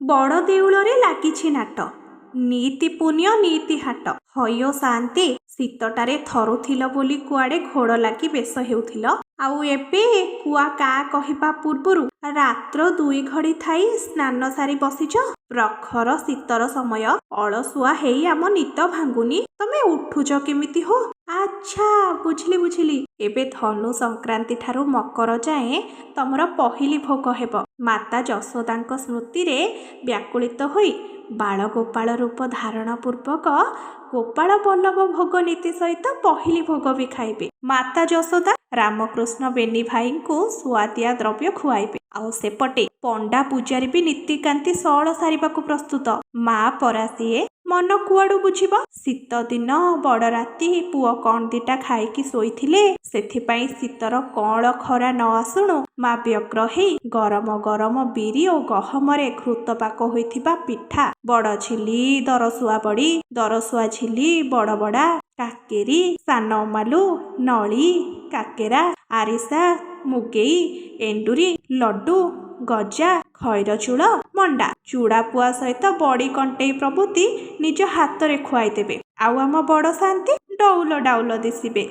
ବଡ଼ ଦେଉଳରେ ଲାଗିଛି ନାଟ, ନିତି ପୁଣ୍ୟ ନିତି ହାଟ। ହଇଓ ସାଆନ୍ତେ, ଶୀତଟାରେ ଥରୁଥିଲ ବୋଲି କୁଆଡ଼େ ଘୋଡ଼ ଲାଗି ବେଶ ହେଉଥିଲ, ଆଉ ଏବେ କୁଆ କା କହିବା ପୂର୍ବରୁ ରାତ୍ର 2 ଘଡ଼ି ଥାଇ ସ୍ନାନ ସାରି ବସିଛ। ପ୍ରଖର ଶୀତର ସମୟ, ଅଳସୁଆ ହେଇ ଆମ ନିଦ ଭାଙ୍ଗୁନି, ତମେ ଉଠୁଛ କେମିତି ହୋ? ଆଚ୍ଛା, ବୁଝିଲି ବୁଝିଲି, ଏବେ ଧନୁ ସଂକ୍ରାନ୍ତି ଠାରୁ ମକର ଯାଏଁ ତମର ପହିଲି ଭୋଗ ହେବ। ମାତା ଯଶୋଦାଙ୍କ ସ୍ମୃତିରେ ବ୍ୟାକୁଳିତ ହୋଇ ବାଳଗୋପାଳ ରୂପ ଧାରଣ ପୂର୍ବକ ଗୋପାଳ ବଲ୍ଲଭ ଭୋଗ ନୀତି ସହିତ ପହିଲି ଭୋଗ ବି ଖାଇବେ। ମାତା ଯଶୋଦା ରାମକୃଷ୍ଣ ବେନି ଭାଇଙ୍କୁ ସୁଆଦିଆ ଦ୍ରବ୍ୟ ଖୁଆଇବେ। ଆଉ ସେପଟେ ପଣ୍ଡା ପୂଜାରୀ ବି ନୀତିକାନ୍ତି ସଅଳ ସାରିବାକୁ ପ୍ରସ୍ତୁତ। ମା ପରା ସିଏ, ମନ କୁଆଡୁ ବୁଝିବ? ଶୀତ ଦିନ ବଡ଼ ରାତି, ପୁଅ କଣ ଦିଟା ଖାଇକି ଶୋଇଥିଲେ, ସେଥିପାଇଁ ଶୀତର କଅଁଳ ଖରା ନ ଆସୁଣୁ ମା ବ୍ୟଗ୍ର ହେଇ ଗରମ ଗରମ ବିରି ଓ ଗହମରେ ଘୃତପାକ ହୋଇଥିବା ପିଠା, ବଡ଼ ଝିଲି, ଦରସୁଆ ବଡ଼ି, ଦରସୁଆ ଝିଲି, ବଡ଼ ବଡ଼ା, କାକେରି, ସାନ ଅମାଲୁ, ନଳି, କାକେରା, ଆରିସା, ମୁଗେଇ, ଏଣ୍ଡୁରି, ଲଡୁ, ଗଜା, ଖଇରଚୂଳ, ମଣ୍ଡା, ଚୁଡ଼ା ପୁଆ ସହିତ ବଡ଼ି କଣ୍ଟେଇ ପ୍ରଭୃତି ନିଜ ହାତରେ ଖୁଆଇଦେବେ। ଆଉ ଆମ ବଡ଼ ସାଆନ୍ତେ ଡଉଲ ଡାଉଲ ଦିଶିବେ।